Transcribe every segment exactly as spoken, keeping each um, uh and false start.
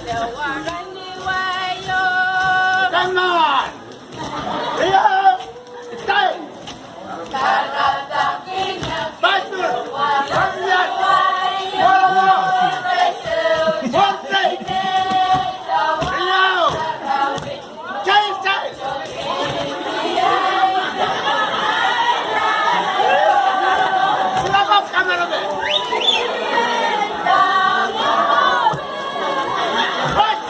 Come on! Rio! Stay! Pastor! Come here! Follow! One play! Rio! Stay, stay! Pull up, cameraman! Right!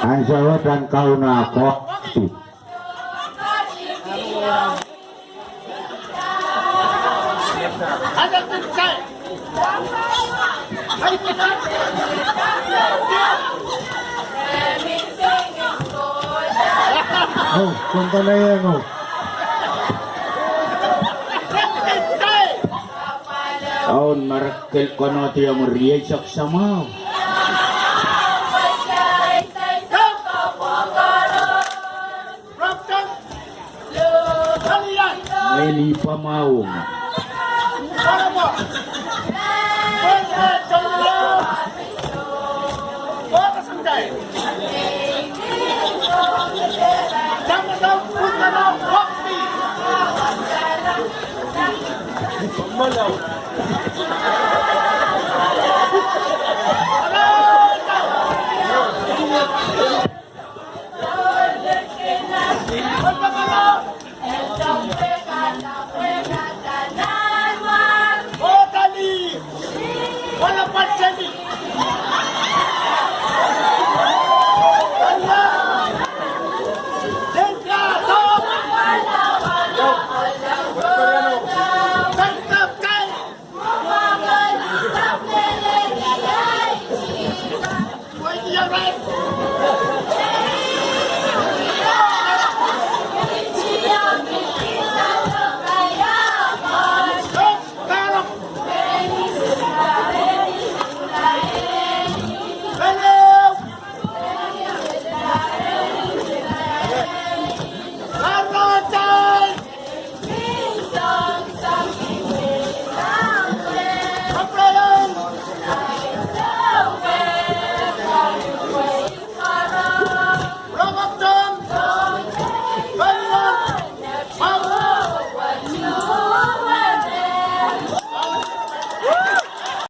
Ansou wet en Kauno koasoia. Oh, kongkalaia ngo. Aun marekkel konehdi ong rieisek samwa. Mwein I pamwahu.